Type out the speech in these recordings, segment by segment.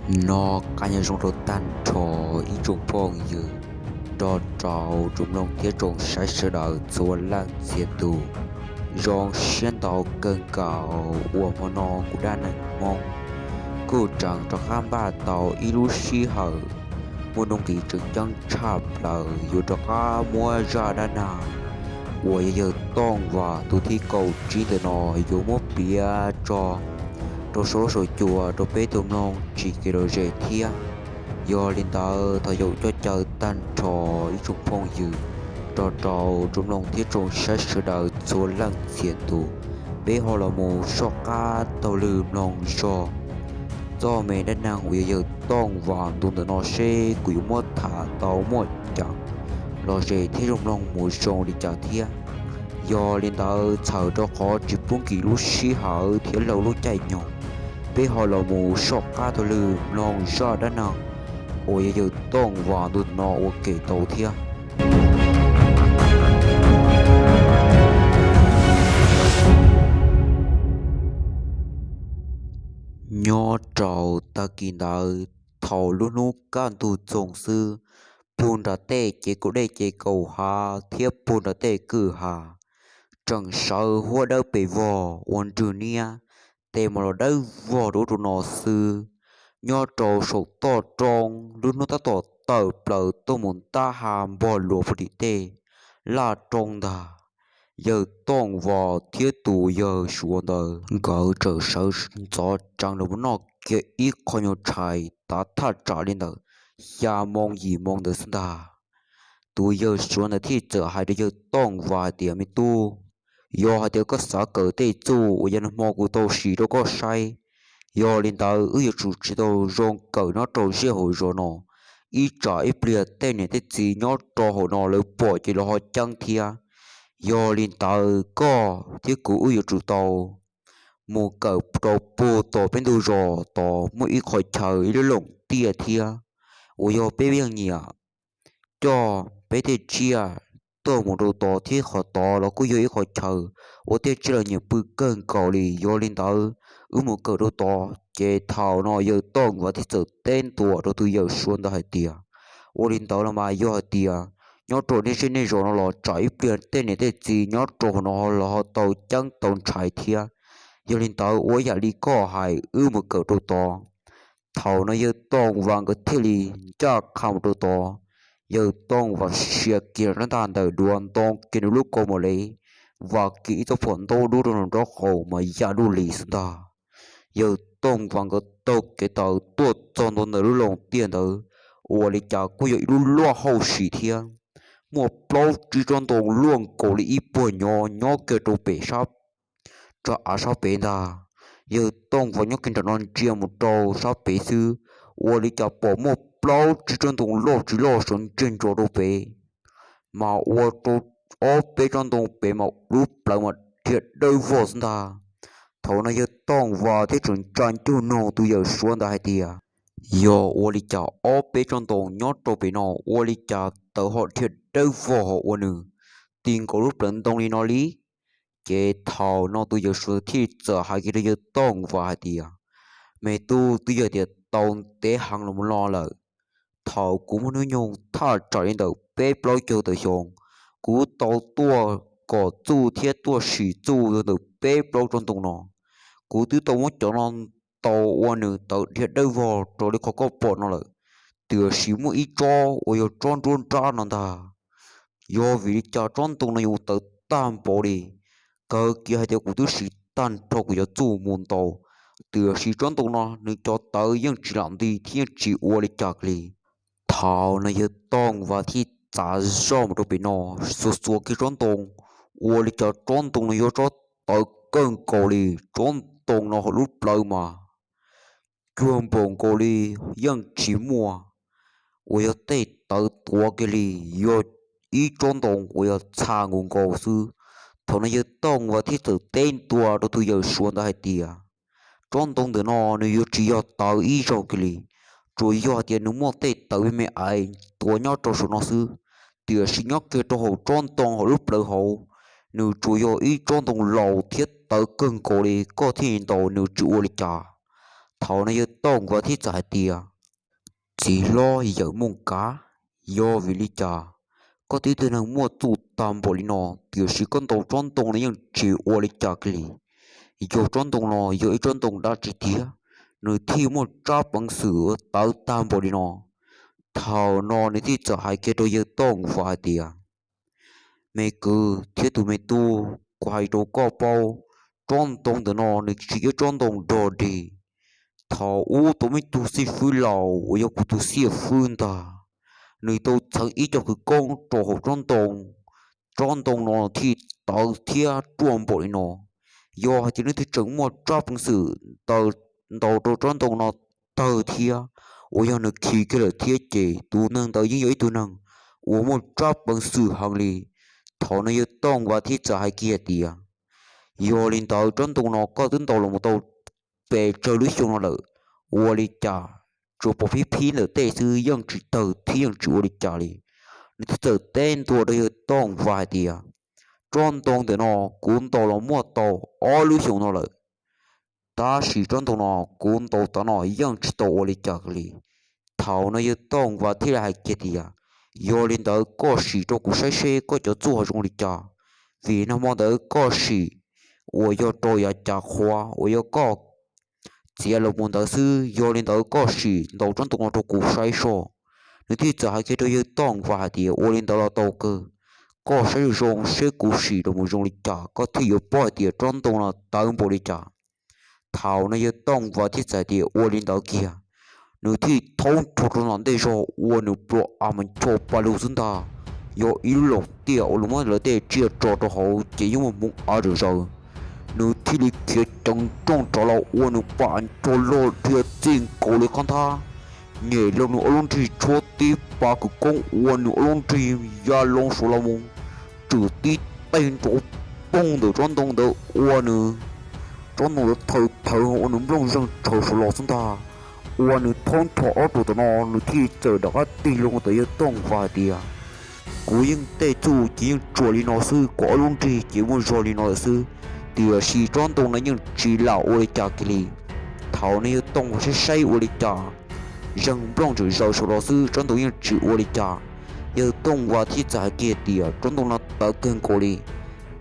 Nyob zoo rau tag nrho ib tsoom phooj ywg, nrog rau tsoom mloog thiab tsoom saib sawv daws txhua leej txhia tus. Zoo siab ntau kawg nkaus uas hmo no kuv Dab Neeg Hmoob kuj tseem rov qab npaj tau ib lub sij hawm muaj nuj nqis tseem ceeb tshaj plaws yuav rov qab muab zaj dab neeg uas yog yawg Tooj Vas tus thib kaum tsib ntawm no yuav muab piav tso rau saum huab saum cua rau peb tau mloog tsim kev lom zem thiab. Yog li ntawd thov yaum coj caw tag nrho ib tsoom phooj ywg, nrog rau tsoom mloog thiab tsoom saib sawv daws txhua leej txhia tus, peb ho los mus soj qab taug lw mloog zog txoj me dab neeg uas yog yawg Tooj Vas ntu ntawm no seb kuv yuav muab tham tau muaj ceem lom zem thiab zoo mloog mus zoo li cas thiab. Yog li ntawd txhawm rau qhov tsis pub nkim lub sij hawm thiab laug lub caij nyoog, peb ho los mus soj qab taug lw mloog zaj dab neeg uas yog yawg Tooj Vas ntu ntawm no ua ke tau thiab. Nyob rau tag kis ntawd, thaum lub hnub kaj ntug txoog xwb, puag nram tej ces kaum dej ces kaum hav thiab puag nram tej kwj ha tseem sawv huab dawb pes vog ua nrwg niab, tes mas los dawb vog rau ub rau no xwb. Nyob rau saum toj roob, lub hnub tab tom tawm plaws tuaj mus ntab ha npog luas puag tim tej laj roob ntag. Yawg Tooj Vas thiab tus yawg Suav ntawd nkawd txawm sawv ntxov tsees los mus noj kiag ib qho nyuag tshais tav thaj tsam li ntawm xya moo yim moo ntawd xwb ntag. Tus yawg Suav ntawd thiaj txawm hais rau yawg Tooj Vas hais tias, Me tub, yog hais tias koj xav kawm tej txuj uas yav nag hmo kuv tau sim rau koj saib, yog li ntawd wb yuav tsum tsis tau zoo kawm nyob rau zej hauv zos no, ib tsam ib pliag tej niam tej txiv nyob rau hauv no lawv pom ces lawv ho ceeb thiab. Yog li ntawd koj thiab kuv wb yuav tsum tau mus kawm rau puag tom peb ntug zos tod muaj ib qho chaw ib lub loom tiaj thiab, uas yog peb yeej nyiam coj peb tej tsiaj tuaj mus rau tod thiab qhov tod los kuj yog ib qho chaw uas tej tsiaj los nyiam pw kawg nkaus li. Yog li ntawd wb mus kawm rau tod. Ces thaum no yawg Tooj Vas thiaj txawm teb ntua rau tus yawg Suav ntawd hais tias, Ua li ntawd los mas yog hais tias nyob rau nej zej nej zos no los tsam ib pliag tej niam tej txiv nyob rau hauv no los ho tau ceeb tau ntshai thiab. Yog li ntawd ua yam li koj hais wb mus kawm rau tod. Thaum no yawg Tooj Vas nkawd thiaj li ncaj qha mus rau tod. Yawg Tooj Vas sia kiag rab ntaj ntawm duav ntoo kiag nws lub kaus mom lev, vam kiag ib txoj phom ntaub dub rau nraub qaum mas ya luj li xwb ntag. Yawg Tooj Vas nkawd taug kev taw tuaj txog ntua ntawm lub loom tiaj ntawd, ua li cas kuj yog ib lub loj hauj sim thiab. Muaj plaub tsib tsob ntoo luaj nkaus li ib puag nyob nyob kiag rau pem sab tso av sab pem ntag. Yawg Tooj Vas nyob kiag nram no ntsia mus rau sab pem xwb, ua li cas pom muaj plaub tsib tsob ntoo loj tsis loj sawv ntseg ntso rau pem, mas ua rau ob peb tsob ntoo pem mas lub plawv mas dhia dawb vog xwb ntag. Thaum no yawg Tooj Vas thiaj tseem ntsa ncauj nug tus yawg Suav ntawd hais tias, Yog ua li cas ob peb tsob ntoo nyob rau pem no ua li cas tawv ho dhia dawb vog ho ua nws ti nkaus lub plawv ntoo li no li? Ces thaum no tus yawg Suav thiaj txawm hais kiag rau yawg Tooj Vas hais tias, Me tub, twb yog tias tau ntev heev los mus no lawm. Thaum kuv muaj hnub nyoog thaj tsam li ntawm peb plaub caug tawm xyoo, kuv tau tuaj kom txuj thiab tuaj sim txuj ntawm peb plaub tsob ntoo no. Kuv twb tau muab cov no ntaus ua nws tawv dhia dawb vog raws li qhov koj pom no lawm, tiam sis muaj ib tsob uas yog tsob nruab nrab no ntag. Yog vim li cas tsob ntoo no yuav tawv tag npaum li? Kawg kiag hais tias kuv twb siv tag nrho kuv cov txuj mus ntaus, tiam sis tsob ntoo no nws cov tawv yeej tsis lam nti thiab yeej tsis ua li cas li. Thaum no yawg Tooj Vas thiaj txav zoj mus rau pem no, xuas xuas kiag tsob ntoo, ua li cas tsob ntoo no yog tsob tawv kawg nkaus li. Tsob ntoo no hauv lub plawv mas cuag npaum nkaus li yeej tsis muaj uas yog tej tawv tuav kiag li, yog ib tsob ntoo uas yog txha nkaus nkaus xwb. Thaum no yawg Tooj Vas thiaj txawm teb ntua rau tus yawg Suav ntawd hais tias, Tsob ntoo ntawm no nws yuav tsis yog tawv ib zaug kiag li, tsuas yog hais tias nws muaj tej tawv me me ais tuav nyob rau saum no xwb, tiam sis nyob kiag rau hauv tsob ntoo hauv lub plawv hauv, nws tsuas yog ib tsob ntoo laus thiab tawv kawg nkaus li, koj thiaj ntaus nws tsis ua li cas. Thaum no yawg Tooj Vas thiaj txawm hais tias, txiv hlob Yawm Mooj Kav, yog vim li cas koj twb tug neeg muaj txuj tag npaum li no, tiam sis koj ntaus tsob ntoo no yeej tsis ua li cas kiag li? Yog tsob ntoo no yog ib tsob ntoo dab tsi tiag, nws thiaj muaj tsab peev xwm tawv tag npaum li no? Thaum no nws thiaj txawm hais kiag rau yawg Tooj Vas hais tias, me kwv thiab tus me tub, kuv hais rau koj paub, tsob ntoo ntawm no nws tsis yog tsob ntoo dog dig. Thaum ub tau muaj ib tug xib fwb laus uas yog kuv tus xib fwb ntag, nws tau txheev ib co khawv koob rau hauv tsob ntoo, tsob ntoo no thiaj tawv thiab ruaj npaum li no. Yog hais tias leej twg tseem muaj tsab peev xwm ntaus rau tsob ntoo no tawg thiab uas yog nws khi kiag lawm thiab ces tus neeg ntawd yeej yog ib tug neeg uas muaj tsab peev xwm heev li. Thaum no yawg Tooj Vas thiaj txawm hais kiag tias, yog li ntawd tsob ntoo no koj twb ntaus los mus tau pes tsawg lub xyoo no lawm, ua li cas tsuas pom phib phib ntawm tej xwb yeej tsis tawg thiab yeej tsis ua li cas li? Nws thiaj txawm teb ntua rau yawg Tooj Vas hais tias, tsob ntoo ntawm no kuv ntaus los muaj tau ob lub xyoo no lawm, tab sis tsob ntoo no kuv ntaus tav no yeej tsis tau ua li cas li. Thaum no yawg Tooj Vas thiaj li hais kiag tias, yog li ntawd koj sim rau kuv saib seb koj cov txuj ho zoo li cas, vim nag hmo ntawd koj sim uas yog rau yav cas qhua uas yog koj txiav los mus ntawd xwb, yog li ntawd koj sim ntaus tsob ntoo no rau kuv saib soj. Nws thiaj txawm hais kiag rau yawg Tooj Vas hais tias, ua li ntawd los tau kawg, koj saib zoo zoo seb kuv sim los mus zoo li cas koj thiaj yuav paub hais tias tsob ntoo no tawv npaum li cas. Thaum no yawg Tooj Vas thiaj txawm hais tias, ua li ntawd kiag. Nws thiaj thaub nrho rau tom ntej zog ua nws plua av mas ncho pa lug xwb ntag. Yog ib lub laum tiaj uas luag muab lawv tej tsiaj tso rau hauv ces yeej muaj hmoov av zom zaws. Nws thiaj li khiav ceev nrooj rov los ua nws pa ncho loj dhia txij nkaus li qab nthab, nyem loo nws ob lub nrig tshuab tib pa kwv koob ua nws ob lub nrig ya loo saud los mus, tswm tib teg nrov poog ntawm tsob ntoo ntawd ua nws, tsob ntoo ntawd thawv thawv ua nws nplooj zeeg tshaws saud los xwb ntag. Ua nws thaub nrho ob ruam tom no nws thiaj txawm rov qab tig loo ntawm yawg Tooj Vas hais tias, kuv yeej tej txuj ces yeej tsuas li no xwb, kuv ob lub nrig ces muaj zog li no lawm xwb, tiam sis tsob ntoo no yeej tsis lam ua li cas kiag li. Thaum no yawg Tooj Vas saib saib ua li cas, zeeg nplooj tseem zaws saud los xwb, tsob ntoo yeej tsis ua li cas. Yawg Tooj Vas thiaj txawm hais kiag tias, tsob ntoo no tawv kawg nkaus li,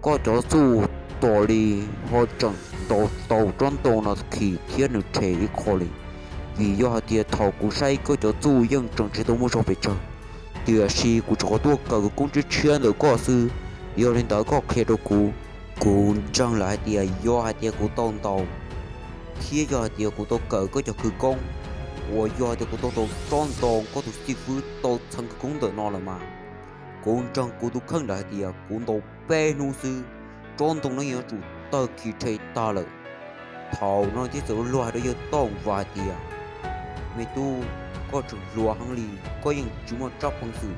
koj cov txuj tos li ho tseem ntaus tau tsob ntoo no khi thiab nws rhe ib qho li. Vim yog hais tias thaum kuv saib koj cov txuj yeej tseem tsis tau muaj zog pes tsawg, tiam sis kuv tseem qhuav tuaj kawm kwv koob tshiab tshiab ntawm koj xwb. Yog li ntawd koj qhia rau kuv, kuv ntseeg lawm hais tias yog hais tias kuv tau ntaus thiab yog hais tias kuv tau kawm koj cov khawv koob uas yog hais tias kuv tau ntaus tsob ntoo koj tus xib fwb tau txheev khawv koob ntawm no lawm mas, kuv ntseeg kuv tus kheej lawm hais tias kuv ntaus peb hnub xwb, tsob ntoo no yuav tsum tawg khi rhe tag lawm. Thaum no thiaj txawm luag hais rau yawg Tooj Vas hais tias, me tub, koj tseem hluas heev li, koj yeej tsis muaj tsab peev xwm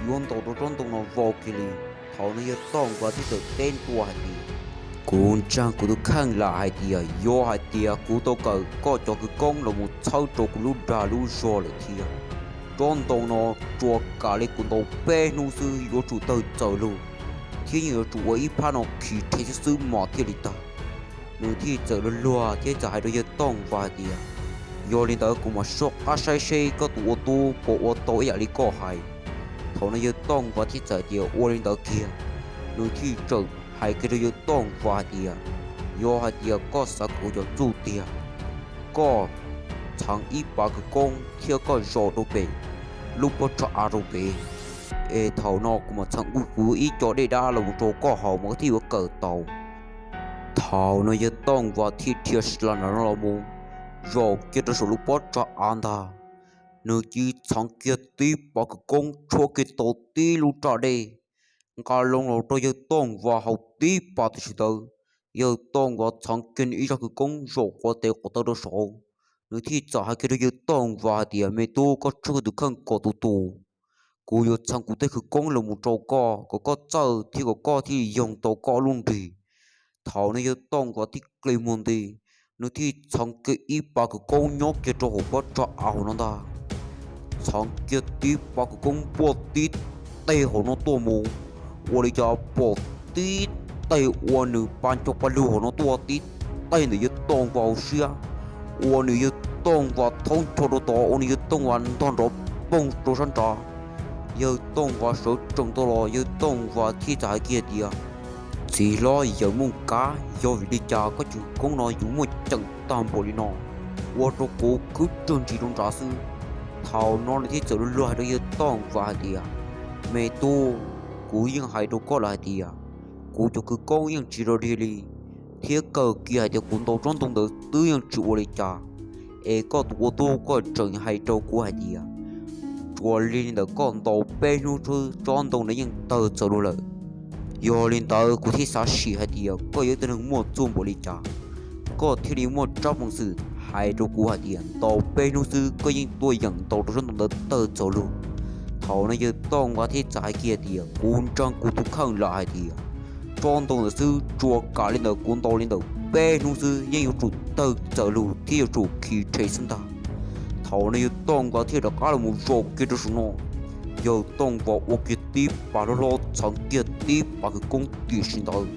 yuav ntaus rau tsob ntoo no vau kiag li. Thaum no yawg Tooj Vas thiaj txawm teb ntua hais tias, kuv ntseeg kuv tus kheej lawm hais tias yog hais tias kuv tau kawm koj cov khawv koob los mus txhawb rau kuv lub dag lub zog lawm thiab, tsob ntoo no tsuas kam li kuv ntaus peb hnub xwb yuav tsum tawg txaws lug, thiab yeej yuav tsum ua ib phab no khi rhe xwb xwb mas thiaj li tag. Nws thiaj txawm luag luag thiab txawm hais rau yawg Tooj Vas hais tias, yog li ntawd kuv mam soj qab saib seb koj tus ua tub puas ua tau ib yam li koj hais. Thaum no yawg Tooj Vas thiaj txawm tias ua li ntawd kiag. Nws thiaj txawm hais kiag rau yawg Tooj Vas hais tias, yog hais tias koj xav kom kuv cov txuj tiag, koj txheev ib pas khawv koob thiab koj zos rau pem lub pob tsuas av rau pem, es thaum no kuv mam txheev kuv ib co dej dab los mus rau koj haus mas koj thiaj yuav kawm tau. Thaum no yawg Tooj Vas thiaj dhia sla nram no los mus, zaum kiag rau saum lub pob tsuas av ntag. Nws cia li txheev kiag tib pas khawv koob tshuab kiag tau tib lub raj dej nqa loo los rau yawg Tooj Vas haus tib pas tam sim ntawd. Yawg Tooj Vas txheev kiag nws ib zaj khawv koob zaum quav tes quav taw rau saud, nws thiaj txawm hais kiag rau yawg Tooj Vas hais tias, me tub, koj tshuab koj tus kheej kom tus tus, kuv yuav txheev kuv tej khawv koob los mus rau koj kom koj txawj thiab kom koj thiaj li yoog tau koj lub nrig. Thaum no yawg Tooj Vas thiaj qi muag nti, nws thiaj txheev kiag ib pas khawv koob nyob kiag rau hauv pob tsuas av hauv no ntag. Txheev kiag tib pas khawv koob npuaj tib teg hauv no tuaj mus, ua li cas pom tib teg ua nws pa ncho pa lug hauv no tuaj tib teg ntawm yawg Tooj Vas hauv siab, ua nws yawg Tooj Vas thaub ncho rau tod ua nws yawg Tooj Vas ntog nrov poog rau sab nrad. Yawg Tooj Vas sawv tsees tau los, yawg Tooj Vas thiaj txawm hais kiag tias, Txiv hlob Yawm Mooj Kab, yog vim li cas koj cov khawv koob no yuav muaj ceem tag npaum li no, ua rau kuv khwb rwg ntsis rau nrad xwb? Thaum no nws thiaj txawm luag luag hais rau yawg Tooj Vas hais tias, Me tub, kuv yeej hais rau koj lawm hais tias kuv cov khawv koob yeej tsis rog dig li, thiab kawg kiag hais tias kuv ntaus tsob ntoo ntawd twb yeej tsis ua li cas, es koj tus ua tub koj tseem hais rau kuv hais tias, tsuas li ntawm koj ntaus peb hnub xwb tsob ntoo ntawd yeej tawg txawm lug lawm. Yog li ntawd kuv thiaj xav sim hais tias koj yog ib tug neeg muaj txuj npaum li cas, koj thiaj li muaj tsab peev xwm hais rau kuv hais tias ntaus peb hnub xwb koj yeej tuaj yeem ntaus rau tsob ntoo ntawd tawg txawm lug. Thaum no yawg Tooj Vas thiaj txawm hais kiag tias, Kuv ntseeg kuv tus kheej lawm hais tias tsob ntoo ntawd xwb tsuas kam li ntawm kuv ntaus li ntawm peb hnub xwb yeej yuav tsum tawg txawm lug thiab yuav tsum khi rhe xwb ntag. Thaum no yawg Tooj Vas thiaj rov qab los mus zaum kiag rau saum no. Yawg Tooj Vas ua kiag tib pas hlob hlob txheev kiag tib pas khawv koob tiam sim ntawd.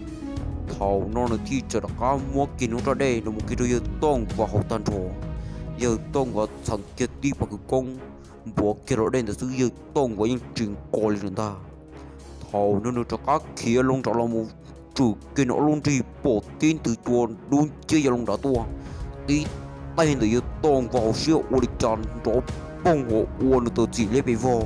Thaum no nws thiaj txawm rov qab muab kiag nws rab dej los mus kiag rau yawg Tooj Vas hauv tag nrho. Yawg Tooj Vas txheev kiag tib pas khawv koob npuav kiag rau dej ntawd xwb yawg Tooj Vas yeej tsis nqos li lawm ntag. Thaum no nws rov qab khiav loo nrad los mus tswm kiag nws ob lub nrig pom tib ntws cua dub nciab ya loo nrad tuaj, tib teg ntawm yawg Tooj Vas hauv siab ua li cas nrov poog ua nws tawm txim liab pes vog,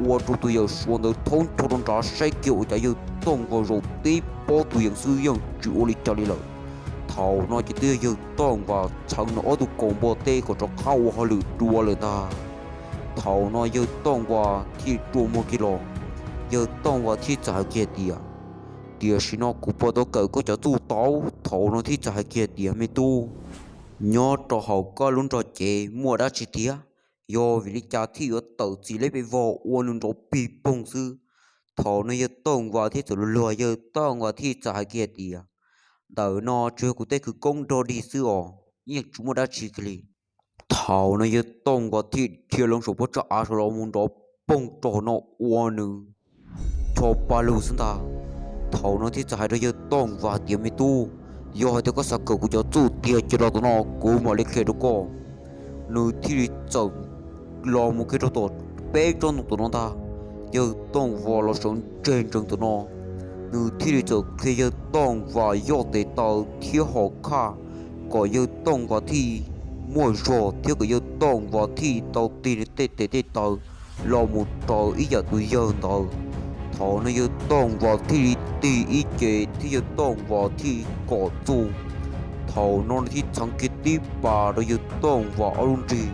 ua rau tus yawm suav ntawd thaub ncho rau nrad saib kiag ua cas yawg Tooj Vas zaum tib pob tus yees xwb yeej tsis ua li cas li lawm. Thaum no ces twb yog yawg Tooj Vas txheev nws ob tug kaus npua teb kom rov qab ua hauj lwm dua lawm ntag. Thaum no yawg Tooj Vas thiaj rua muag kiag los, yawg Tooj Vas thiaj txawm hais kiag tias, Tiam sim no kuv puas tau kawm koj cov txuj tau? Thaum no thiaj txawm hais kiag tias, Me tub, nyob rau hauv koj lub nrog cev muaj dab tsi tiag? Yog vim li cas thiaj yuav tawm txim liab pes vog ua nws nrov pig poog xwb? Thaum no yawg Tooj Vas thiaj txawm luag luag, yawg Tooj Vas thiaj txawm hais kiag tias, Ntawm no tsuas yog kuv tej khawv koob nrog dig xwb os, yeej tsis muaj dab tsi kiag li. Thaum no yawg Tooj Vas thiaj dhia loo saum pob tsag av saud los mus nrov poog rau hauv no ua nws cho pa lug xwb ntag. Thaum no thiaj txawm hais rau yawg Tooj Vas tias, Me tub, yog hais tias koj xav kawm kuv cov txuj tiag cia rau tom no kuv mam li qhia rau koj. Nws thiaj li txawm los mus kiag rau tom peb tsob ntoo tom no ntag. Yawg Tooj Vas los sawv ntseg ntsees tom no, nws thiaj li txawm qhia yawg Tooj Vas yoj tes taw thiab hom khaj kom yawg Tooj Vas thiaj muaj zog thiab kom yawg Tooj Vas thiaj tau tig nws tej tes tej taw los mus raws ib yam tus yawg ntawd. Thaum no yawg Tooj Vas thiaj li tig ib ce thiab yawg Tooj Vas thiaj kom txuj. Thaum no nws thiaj txheev kiag tib pas rau yawg Tooj Vas ob lub nrig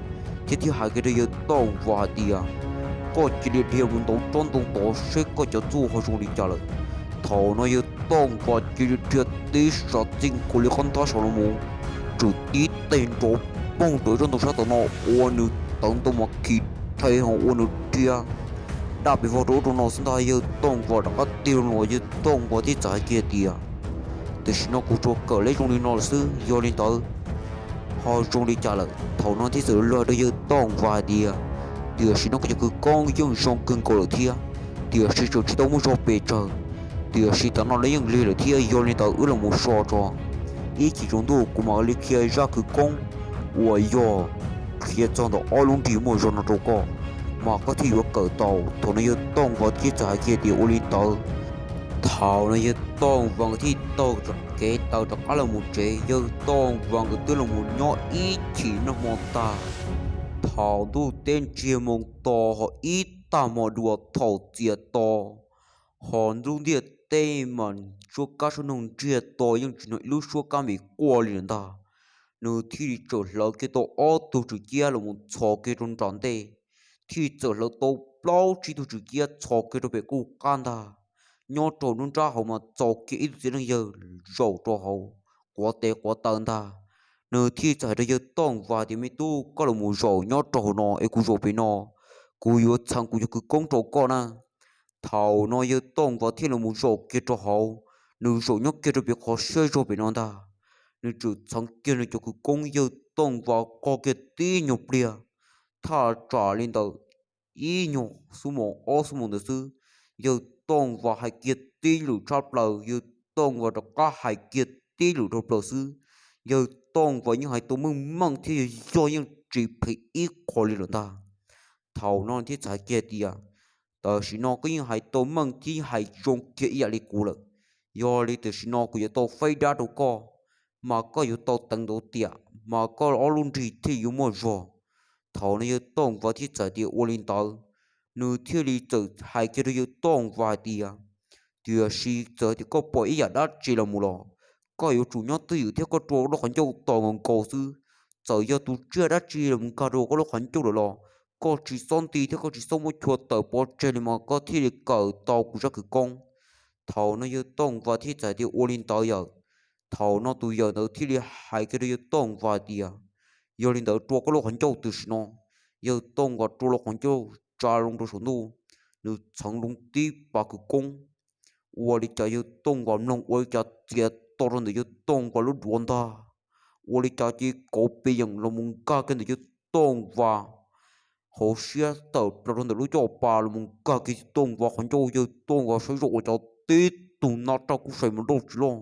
thiab thiaj hais kiag rau yawg Tooj Vas hais tias, Koj cia li dhia mus ntaus tsob ntoo tod seb koj cov txuj ho zoo li cas lawm. Thaum no yawg Tooj Vas cia li dhia tib sas txij nkaus li qab ntab saud los mus tswm tib teg nrov poog rau tsob ntoo sab tom no ua nws tawv ntau mas khi rhe ho ua nws dhia daj pes vog rau ub rau no xwb ntag. Yawg Tooj Vas rov qab tig loo los yawg Tooj Vas thiaj txawm hais kiag tias, Tam sim no kuv tsuas kawm leb zoo li no lawm xwb, yog li ntawd ho zoo li cas lawm? Thaum no thiaj txawm luag rau yawg Tooj Vas hais tias, Tiam sim no koj cov khawv koob yeej zoo kawg nkaus lawm thiab, tiam sis tseem tsis tau muaj zog pes tsawg, tiam sis tam no lawv yeej lig lawm thiab, yog li ntawd wb los mus so tso, ib chim tsaus ntuj kuv mam li qhia zaj khawv koob uas yog qhia txog ntawm ob lub nrig muaj zog no rau koj, mas koj thiaj yuav kawm tau. Thaum no yawg Tooj Vas thiaj txawm hais kiag tias, Ua li ntawd. Thaum no yawg Tooj Vas nkawd thiaj taug kev taw rov qab los mus tsev. Yawg Tooj Vas nkawd twb los mus nyob ib chim noj hmo tag, thaum ntuj teb ntsiag moo to ho ib tag hmo dua thaum txias to, ho ntuj ntiaj teb mas suab kab suab noog ntsiag to yeej tsis hnov ib lub suab kab npis quaj li lawm ntag. Nws thiaj li txawm hlawv kiag tau ob tug tswm ciab los mus txhos kiag rau nram ntej, thiaj li txawm hlawv tau plaub tsib tug tswm ciab txhos kiag rau pem kuj qab ntag. Nyob rau lub nrab hauv mas txaus kiag ib tug txiv neej yawg zaum rau hauv quav tes quav taw ntag. Nws thiaj li txawm hais rau yawg Tooj Vas tias, Me tub, koj los mus zaum nyob rau hauv no es kuv zaum pem no, kuv yuav txheev kuv cov khawv koob rau koj na. Thaum no yawg Tooj Vas thiaj los mus zaum kiag rau hauv, nws zaum nyob kiag rau pem qhov siab zog pem no ntag. Nws txawm txheev kiag nws cov khawv koob, yawg Tooj Vas qog kiag tib nyuag pliag, thaj tsam li ntawm ib nyuag xuab moos ob xuab moos ntawd xwb, yawg Tooj Vas hais kiag tib lwm tshab plaws, yawg Tooj Vas rov qab hais kiag tib lwm dhau plaws xwb, yawg Tooj Vas yeej hais tau meej meej thiab yog yog yeej tsis phem ib qho li lawm ntag. Thaum no thiaj txawm hais kiag tias, tam sim no koj yeej hais tau meej thiab hais zoo kiag ib yam li kuv lawm. Yog li tam sim no kuv yuav tau faib dab rau koj, mas koj yuav tau teev ntau tiam, mas koj ob lub nrig thiaj yuav muaj zog. Thaum no yawg Tooj Vas thiaj txawm tias ua li ntawd, nws thiaj li txawm hais kiag rau yawg Tooj Vas hais tias, tiam sis txawm hais tias koj pom ib yam dab tsi los mus los, koj yuav tsum nyob twj ywm thiab koj rua lub qhov ncauj tos nkaus nkaus xwb. Txawm yog tus tsiaj dab tsi los mus nkag rau koj lub qhov ncauj lawm los, koj tsis txhob nti thiab koj tsis txhob muab chua tawm pov tseg li mas koj thiaj li kawm tau kuv zaj kwv koob. Thaum no yawg Tooj Vas thiaj txawm hais tias ua li ntawd yawm. Thaum no tus yawm ntawd thiaj li hais kiag rau yawg Tooj Vas hais tias, yog li ntawd rua koj lub qhov ncauj tam sim no. Yawg Tooj Vas rua lub qhov ncauj tsa loo rau saum ntuj, nws txheev loo tib pas kwv koob. Ua li cas yawg Tooj Vas mloog ua li cas txias to rau ntawm yawg Tooj Vas lub duav ntag. Ua li cas ces kauv pes yeem los mus nkag kiag ntawm yawg Tooj Vas hauv siab tawm plaws rau ntawm lub caj pas los mus nkag kiag yawg Tooj Vas qhov ncauj. Yawg Tooj Vas saib zoj ua cas tib tug nab raj kub sai mas nrauj tsis loj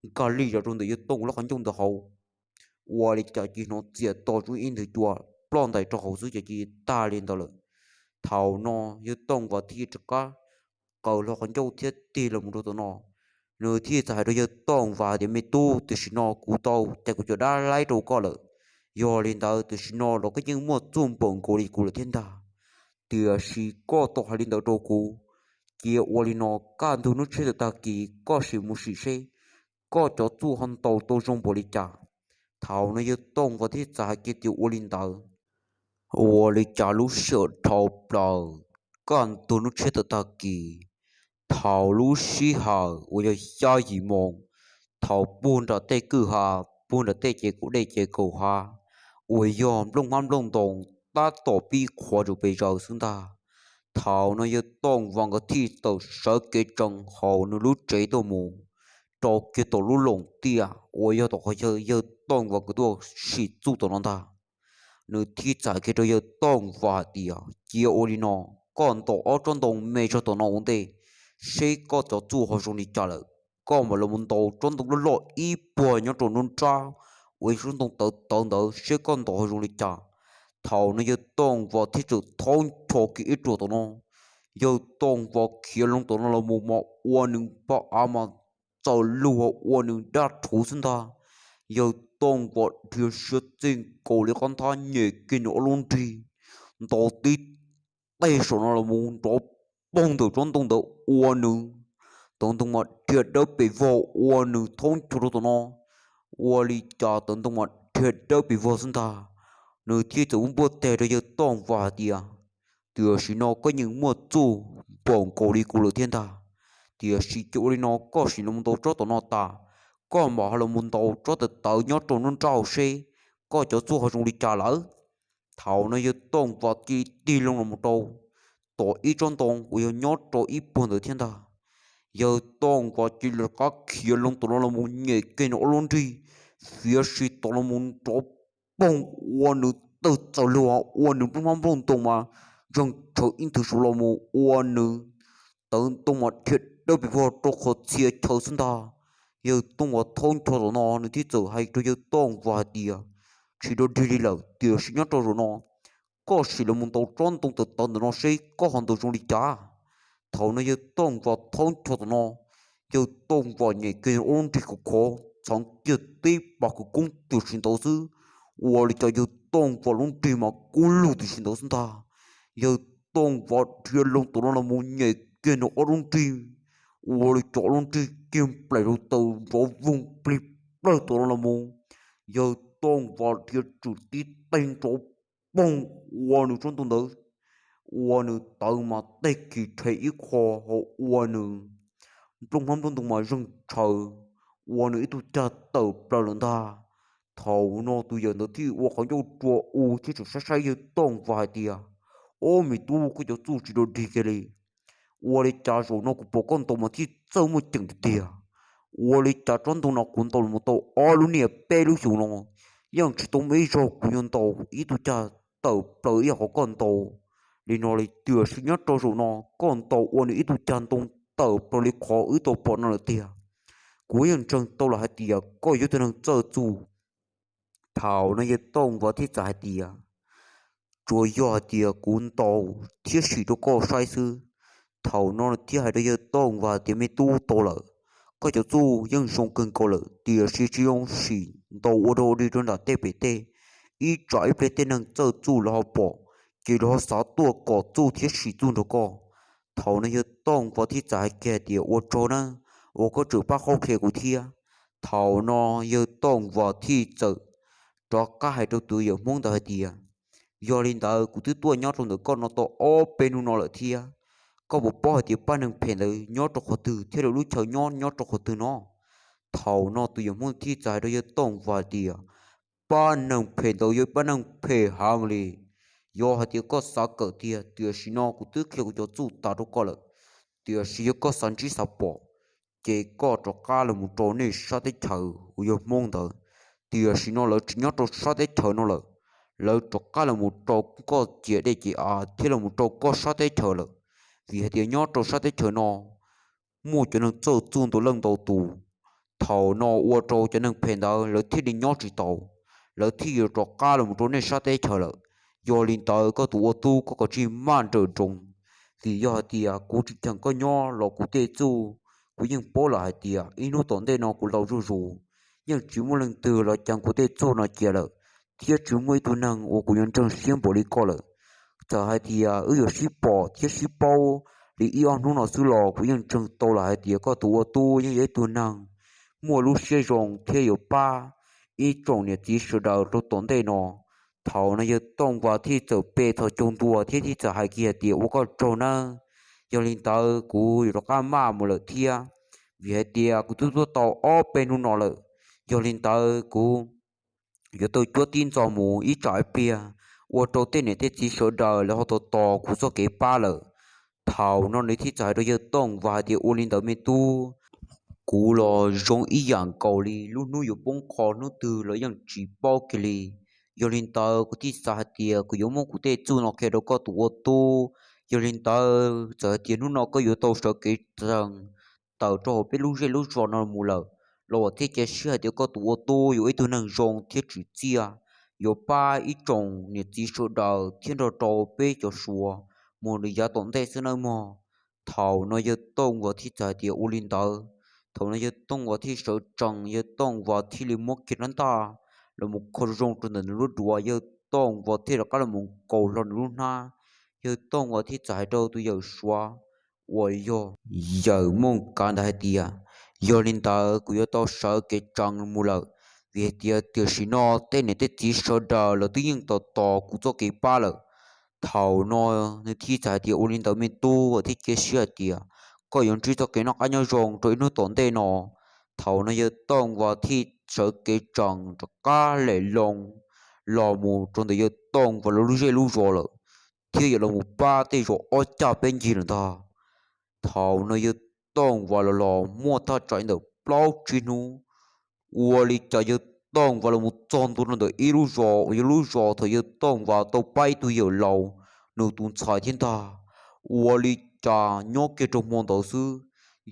nkag li zog rau ntawm yawg Tooj Vas lub qhov ncauj ntawd hauv. Ua li cas ces hnov txias to zoo ib nthwv cua ploj ntais rau hauv xwb ces cia tag li ntawd lawm. Thaum no yawg Tooj Vas thiaj rov qab qaws hlo qhov ncauj thiab tig los mus rau tom no. Nws thiaj txawm hais rau yawg Tooj Vas tias, me tub, tam sim no kuv tau cais kuv cov dab laib rau koj lawm. Yog li ntawd tam sim no los koj yeej muaj txuj npaum nkaus li kuv lawm thiab ntag. Tiam sis koj tau hais li ntawd rau kuv, cia ua li no, kaj ntug hnub tshiab tawm tag kis koj sim mus sim seb koj cov txuj ho ntaus tau zoo npaum li cas. Thaum no yawg Tooj Vas thiaj txawm hais kiag tias ua li ntawd. Ua li cas lub sij hawm dhau plaws, kaj ntug hnub tshiab tawm tag kis, thaum lub sij hawm uas yog xya yim moo, thaum puag nram tej kwj ha, puag nram tej ces kaum dej ces kaum hav, uas yog nplooj hmab nplooj ntoo, tab tom pib qhuav rau pes zaws xwb ntag. Thaum no yawg Tooj Vas nkawd thiaj tawm sawv kev tsees hauv nws lub tsev tuaj mus rau kiag tom lub loos tiaj uas yog tom qhov chaw yawg Tooj Vas nkawd tuaj sim txuj tom no ntag. Nws thiaj txawm hais kiag rau yawg Tooj Vas hais tias, cia ua li no, koj ntaus ob tsob ntoo me zog tom no ua ntej, seb koj cov txuj ho zoo li cas lawm, koj mam los mus ntaus tsob ntoo loj loj ib puag nyob rau nruab nrab uas yog tsob ntoo tawv tawv ntawd seb koj ntaus ho zoo li cas. Thaum no yawg Tooj Vas thiaj txawm thaub ncho kiag ib ruam tom no. Yawg Tooj Vas khiav loo tom no los mus mas ua nws npaj av mas txawm lug ua nws daj rhuv xwb ntag. Yawg Tooj Vas dhia siab txij nkaus li qab nthab nyem kiag nws ob lub nrig, ntaus tib teg saum no los mus nrov poog ntawm tsob ntoo ntawd ua nws tawv ntoo mas dhia dawb pes vog ua nws thaub ncho rau tom no. Ua li cas tawv ntoo mas dhia dawb pes vog xwb ntag. Nws thiaj txawm ua npuaj teg rau yawg Tooj Vas hais tias, tiam sim no koj yeej muaj txuj npaum nkaus li kuv lawm thiab ntag. Tiam sis cia ua li no, koj sim los ntaus tsob tom no tas, koj mam ho los mus ntaus tsob tawv tawv nyob rau nruab nrab hauv seb koj cov txuj ho zoo li cas lawm. Thaum no yawg Tooj Vas cia li tig loo los mus rau tom ib tsob ntoo uas yog nyob rau ib puag ntawd thiab ntag. Yawg Tooj Vas cia li rov qab khiav loo tom no los mus nyem kiag nws ob lub nrig, fiav sim tom los mus nrov poog ua nws tawg txaws lug, ua nws nplooj hmab nplooj ntoo mas zeeg tshaws ib nthwv saud los mus ua nws tawv ntoo mas dhia dawb pes vog rau qhov txhia chaw xwb ntag. Yawg Tooj Vas thaub ncho tom no nws thiaj txawm hais rau yawg Tooj Vas hais tias, tsis dog dig li lawm, tiam sis nyob rau zaum no koj sim los mus ntaus tsob ntoo tawv tawv ntawm no seb koj ho ntaus zoo li cas. Thaum no yawg Tooj Vas thaub ncho tom no, yawg Tooj Vas nyem kiag ob lub nrig khov khov txheev kiag tib pas kwv koob tam sim ntawd xwb, ua li cas yawg Tooj Vas lub nrig mas kub lug tam sim ntawd xwb ntag. Yawg Tooj Vas dhia loo tom no los mus nyem kiag nws ob lub nrig, ua li cas ob lub nrig kiag nplaim rau taws nrov voog plig plawg tom no los mus. Yawg Tooj Vas dhia tsum tib teg nrov poog ua nws tsob ntoo ntawd, ua nws tawv mas teg kis rhe ib qho, ho ua nws nplooj hmab nplooj ntoo mas zeeg tshaws, ua nws ib tug cag tawm plaws lawm ntag. Thaum no tus yawm ntawd thiaj ua qhov ncauj rua u thiab tseem saib saib yawg Tooj Vas hais tias, ob, me tub, koj cov txuj tsis dog dig kiag li. Ua li cas zaum no kuv pom koj ntaus mas thiaj txawj muaj ceem tiag tiag. Ua li cas tsob ntoo no kuv ntaus los tau ob lub niaj peb lub xyoo no yeej tsis tau muaj ib zaug kuv yuav ntaus ib tug cag tawm plaws ib yam qhov koj ntaus li no li. Tiam sis nyob rau zaum no koj ntaus ua nws ib tug cag ntoo tawm plaws li qhov wb tau pom no lawm tiag. Kuv yeej ntseeg tau lawm hais tias koj yog ib tug neeg txawj txuj, Thaum no yawg Tooj Vas thiaj txawm hais tias, tsuas yog hais tias kuv ntaus thiab sim rau koj saib xwb. Thaum no thiaj hais rau yawg Tooj Vas tias, me tub, tau lawm, koj cov txuj yeej zoo kawg nkaus lawm, tiam sis tsis zoo sim ntaus ua rau ua li rau nram tej pem tej, ib tsam ib pliag tej neeg txawj txuj los ho pom, ces los ho xav tuaj kom txuj thiab sim txuj nrog koj. Thaum no yawg Tooj Vas thiaj txawm hais kiag hais tias, ua tsaug nawb, uas koj tseem pab qhab qhia kuv thiab. Thaum no yawg Tooj Vas thiaj txawm rov qab hais rau tus yawm Hmoob ntawd hais tias, yog li ntawd kuv twb tuaj nyob rau ntawm koj no tau ob peb hnub no lawm thiab, koj puas paub hais tias pab neeg phem ntawd nyob rau qhov twg thiab lawv lub chaw nyob nyob rau qhov twg no? Thaum no tus yawm Hmoob thiaj txawm hais rau yawg Tooj Vas tias, pab neeg phem ntawd yog pab neeg phem heev li. Yog hais tias koj xav kawm tiag, tiam sim no kuv twb qhia kuv cov txuj tas rau koj lawm, tiam sis yog koj xav ntsib xav pom, ces koj rov qab los mus rau nej sab teb chaws uas yog Hmoob ntawd. Tiam sim no lawv tsis nyob rau sab teb chaws no lawm, lawv rov qab los mus rau koj ciam dej ciam av thiab los mus rau koj sab teb chaws lawm. Vim hais tias nyob rau sab teb chaws no muaj cov neeg txawj txuj ntau leej ntau tus. Thaum no ua rau cov neeg phem ntawd lawv thiaj li nyob tsis tau, lawv thiaj yuav rov qab los mus rau nej sab teb chaws lawm. Yog li ntawd koj tus ua tub, koj kav tsij maj nrawm nroos, vim yog hais tias kuv tsis cheem koj nyob los kuv tej txuj kuv yeej paub lawm hais tias ib hnub tom ntej no kuv laus zuj zus, yeej tsis muaj leej twg los ceev kuv tej txuj no cia lawm, thiab tsis muaj ib tug neeg uas kuv yuav ntseeg siab npaum li koj lawm. Txawm hais tias wb yuav sib pom thiab sib paub li ib ob hnub no xwb los kuv yeej ntseeg tau lawm hais tias koj tus ua tub yeej yog ib tug neeg muaj lub siab zoo thiab yuav pab ib tsoom niam txiv sawv daws rau tom ntej no. Thaum no yawg Tooj Vas thiaj txawm pe txhos caug ntua thiab thiaj txawm hais kiag hais tias, ua koj tsaug nawb, yog li ntawd kuv yuav rov qab maj mus lawm thiab, vim hais tias kuv twb tuaj tau ob peb hnub no lawm. Yog li ntawd kuv yuav tau cuab tib ntxo mus, ib tsam ib pliag ua rau tej niam tej txiv sawv daws lawv ho tos tos kuv txoj kev pab lawm. Thaum no nws thiaj txawm hais rau yawg Tooj Vas hais tias, ua li ntawd me tub, kuv los zoo ib yam nkaus li, lub hnub yuav poob qho hnub twg los yeej tsis paub kiag li. Yog li ntawd kuv thiaj xav hais tias kuv yuav muab kuv tej txuj no qhia rau koj tus ua tub. Yog li ntawd txawm hais tias hnub no koj yuav tau sawv kev tsees tawm rau hauv peb lub zej lub zos no mus lawm, los thiaj cia siab hais tias koj tus ua tub yuav ib tug neeg zoo thiab tsim txiaj, yuav pab ib tsoom niam txiv sawv daws thiab nrog rau peb cov Suav mus rau yav tom ntej xwb nawb mog. Thaum no yawg Tooj Vas thiaj txawm hais tias, ua li ntawd. Thaum no yawg Tooj Vas thiaj sawv tsees, yawg Tooj Vas thiaj li muab kiag rab ntaj los mus kho zoo rau ntawm nws lub duav, yawg Tooj Vas thiaj rov qab los mus nkaus hlo nws lub hnab. Yawg Tooj Vas thiaj txawm hais rau tus yawm Suav uas yog yawm Mooj Kav ntawd hais tias, yog li ntawd kuv yuav tau sawv kev tsees mus lawm, vim hais tias tam sim no tej niam tej txiv sawv daws lawv twb yeej tos tos kuv txoj kev pab lawm. Thaum no nws thiaj txawm hais tias, ua li ntawd me tub, thiaj cia siab hais tias koj yuav ntsib txoj kev noj qab nyob zoo rau ib hnub tom ntej no. Thaum no yawg Tooj Vas thiaj sawv kev tsees rov qab lem loo los mus rau ntawm yawg Tooj Vas lawv lub zej lub zos lawm, thiab yuav los mus pab tej zos ob cag peb ncig lawm ntag. Thaum no yawg Tooj Vas los los muaj thaj tsam li ntawm plaub tsib hnub, ua li cas yawg Tooj Vas los mus txog ntua rau ntawm ib lub zos uas yog lub zos thaum yawg Tooj Vas tau pab ib tug yawm laus nws tus ntxhais thiab ntag. Ua li cas nyob kiag rau hmo ntawd xwb,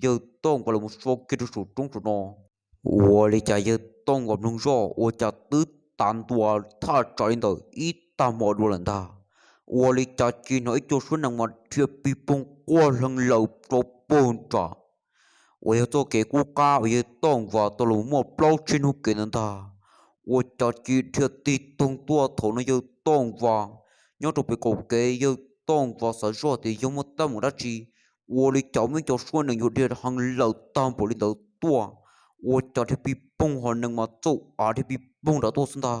yawg Tooj Vas los mus so kiag rau saum roob saum no, ua li cas yawg Tooj Vas mloog zoj ua cas twb tav ntua thaj tsam li ntawm ib tag hmo dua lawm ntag. Ua li cas cia hnov ib co suab nees mas dhia pig poog quaj hleev laws rau puag nram uas yog txoj kev qub qab uas yawg Tooj Vas tau los muaj plaub tsib hnub kev ntawd ntag. Ua cas cia dhia tig toog tuaj. Thaum no yawg Tooj Vas nyob rau pem qaum kev, yawg Tooj Vas xav zoj tias yog muaj teeb meem dab tsi, ua li cas muaj ib co suab nees yuav dhia hleev laws tag npaum li ntawd tuaj. Ua cas dhia pig poog ho nees mas txaus av dhia pig poog nrad tuaj xwb ntag.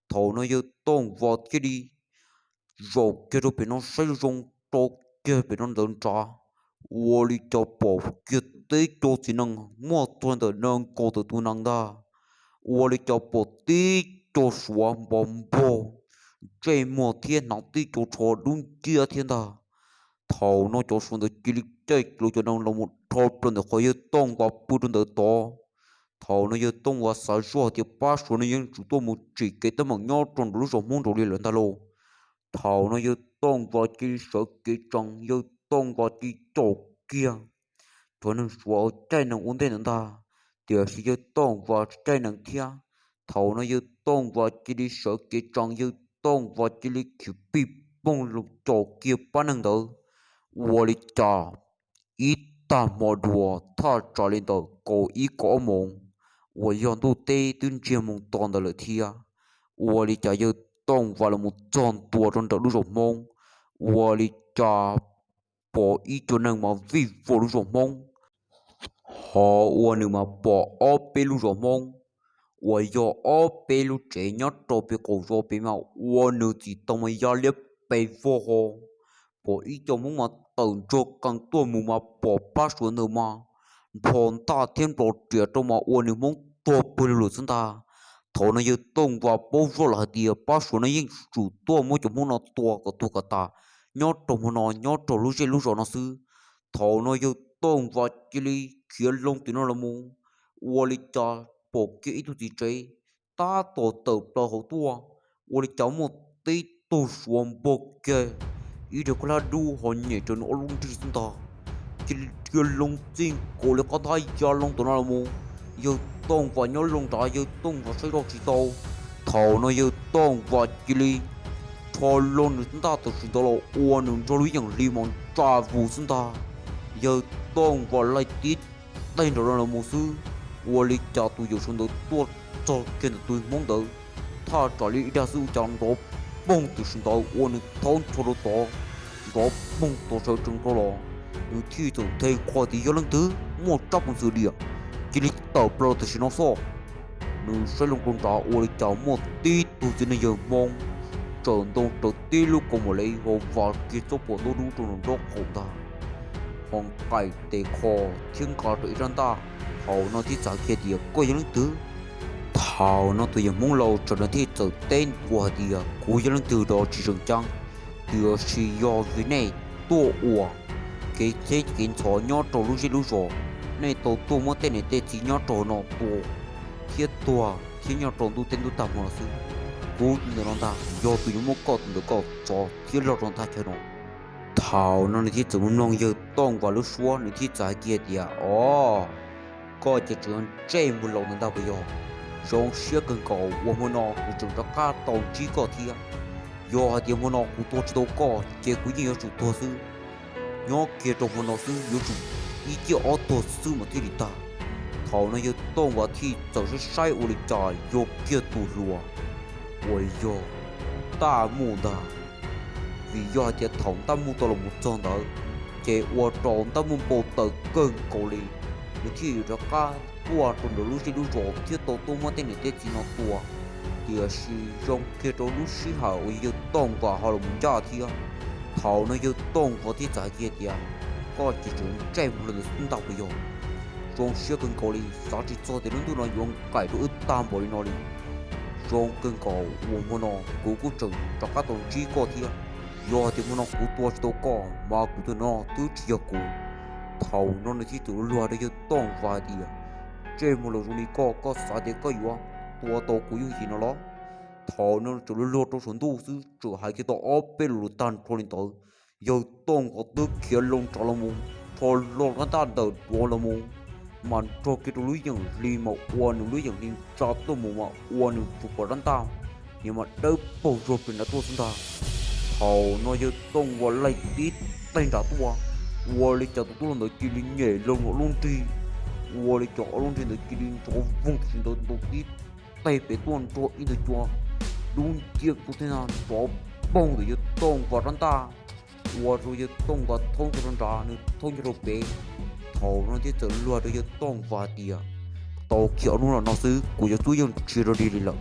Thaum no yawg Tooj Vas thiaj li zaum kiag rau pem no saib zoo rau kiag pem no ntawd nrad, ua li cas pom kiag tib co txiv nees muaj txog ntawm nees nkaum tawm tus nees ntag. Ua li cas pom tib co suav npog npog ntsej muag thiab hnav tib co tsho dub nciab thiab ntag. Thaum no cov suav ntawd cia li caij los cov nees los mus rho plaws ntawm qhov yawg Tooj Vas pw rau ntawd tod. Thaum no yawg Tooj Vas xav zoj tias pab suav no yeej tsum tuaj mus tsim kev teeb meem nyob rau nram lub zos Hmoob nraud li lawm ntag lauj. Thaum no yawg Tooj Vas cia li sawv kev tsees, yawg Tooj Vas cia li caum kiag cov neeg suav caij nees ua ntej ntawd ntag. Tiam sis yawg Tooj Vas tsis caij nees thiab. Thaum no yawg Tooj Vas cia li sawv kev tsees, yawg Tooj Vas cia li khiav pij poog los caum kiag pab neeg ntawd. Ua li cas ib tag hmo dua thaj tsam li ntawm kaum ib kaum ob moos uas yog ntuj teb twb ntsiag moo to ntawd lawm thiab, ua li cas yawg Tooj Vas los mus txog ntua rau nram lub zos Hmoob, ua li cas pom ib co neeg mas vij vo lub zos Hmoob. Ho ua nws mas pom ob peb lub zos Hmoob uas yog ob peb lub tsev nyob rau pem qaum zos pem mas ua nws txim tau mas ya liab pes vog ho. Pom ib co Hmoob mas tawm ntsoog qees tuaj mus mas pom pab Suav ntawd mas nplho ntaj thiab nplho riam rau mas ua nws Hmoob tuag pw lug lawm xwb ntag. Thaum no yawg Tooj Vas paub zoj lawm hais tias pab Suav no yeej tsum tuaj muab cov Hmoob no tua kom tuag kom tas nyob rau hmo no nyob rau lub zej lub zos no xwb. Thaum no yawg Tooj Vas cia li khiav loo tim no los mus, ua li cas pom kiag ib tug txiv tsev tab tom tawm plaws hauv tuaj, ua li cas muaj tib tug Suav npog kiag ib daig khaub hlab dub ho nyem raws nws ob lub nrig xwb ntag. Cia li dhia loo txij nkaus li qab ntab ya loo tom no los mus. Yawg Tooj Vas nyob loo nrad, yawg Tooj Vas saib zoj tsis tau. Thaum no yawg Tooj Vas cia li rho loo nws ntaj tam sim ntawd los ua nws nrog lub yeem hli mas tsa vus xwb ntag. Yawg Tooj Vas laij tib teg nrad no los mus xwb, ua li cas tus yawm saub ntawd tuaj txog kiag ntawm tus Hmoob ntawd, thaj tsam li ib dag xwb ua cas nrov poog tam sim ntawd ua nws thaub nrho rau tod, nrov poog tod sawv tsees rau los. Nws thiaj txawm nthe qhua tias yog leej twg muaj tsab peev xwm diam, cia li tawm plaws tam sim no xwb. Nws saib loo rau nrad ua li cas muaj tib tug txiv neej yawg Hmoob tsawm ntoo raws tib lub kaus mom li ho vas kiag txoj phuam ntaub dub rau nraum nraub qaum ntag, ho nqaim tes kho thiab nqa rau ib rab ntaj. Thaum no thiaj txawm hais kiag tias koj yog leej twg? Thaum no tus yawg Hmoob laus tsawm no thiaj txawm teb ntua hais tias kuv yog leej twg los tsis tseem ceeb, tiam sis yog vim nej tuaj ua kev txheb kev ntxhov nyob rau lub zej lub zos, nej tau tuaj muab tej niam tej txiv nyob rau no tua thiab tuag thiab nyob rau ntuj teb ntuj tag hmo no xwb. Kuv tus ntawm no ntag yog tus yuav muab koj tus ntawm koj txov thiab log rau thaj chaw no. Thaum no nws thiaj txawm mloog yawg Tooj Vas lub suab, nws thiaj txawm hais kiag tias, o, koj ces tseem ntsej muag laus ntawd ntag puas yog? Zoo siab kawg nkaus uas hmo no kuv tseem rov qab tau ntsib koj thiab. Yog hais tias hmo no kuv tua tsis tau koj ces kuv yeej yuav tsum tuag xwb. Nyob kiag rau hmo no xwb yuav tsum ib ciaj ob tuag xwb mas thiaj li tag. Thaum no yawg Tooj Vas thiaj txawm saib saib ua li cas yog kiag tus hluas uas yog Ntaj Muj ntag. Vim yog hais tias thaum Ntaj Muj tau los mus txog ntawd, ces ua rau Ntaj Muj npau taws kawg nkaus li, nws thiaj yuav rov qab tuaj rau nraum lub zej lub zos thiab tau tuaj muab tej niam tej txiv no tua. Tiam sis zoo kiag rau lub sij hawm uas yawg Tooj Vas ho los mus ncaj thiab. Thaum no yawg Tooj Vas thiaj txawm hais kiag tias, koj ces tseem ntsej muag laus ntawd xwb ntag puas yog? Zoo siab kawg nkaus li, xav tsis txog tias lub ntuj no yuav nqaim rau wb tag npaum li no li. Zoo kawg nkaus uas hmo no kuv kuj tseem rov qab tau ntsib koj thiab. Yog hais tias hmo no kuv tua tsis tau koj mas kuv tus no twb tsis yog kuv. Thaum no nws thiaj txawm luag rau yawg Tooj Vas hais tias, ntsej muag laus zoo li koj, koj xav tias koj yuav tua tau kuv yooj yim no los? Thaum no tseem luag luag rau saum ntuj xwb tseem hais kiag tau ob peb lo lus tag nrho li ntawd, yawg Tooj Vas twb khiav loo nrad los mus, rho lo rab ntaj ntawm duav los mus, mas nrog kiag rau lub yeem hli mas ua nws lub yeem hli tsa tuaj mus mas ua nws tsuas pom rab ntaj, nws mas dawb paug zog pem nrad tuaj xwb ntag. Thaum no yawg Tooj Vas laij tib teg nrad tuaj, ua li cas tus tub hluas ntawd cia li nyem loo ob lub nrig, ua li cas ob lub nrig ntawd cia li nrov voog tam sim ntawd ntaus tib teg pem tuaj nrog ib ntawd cua dub nciab tuaj thiab nrov poog ntawm yawg Tooj Vas rab ntaj, ua rau yawg Tooj Vas thaub ncho rau nrad, nws thaub ncho rau pem. Thaum no thiaj txawm luag rau yawg Tooj Vas hais tias, tau kiag ob hnub no xwb kuv yuav txub yeej tsis rau dig li lawm.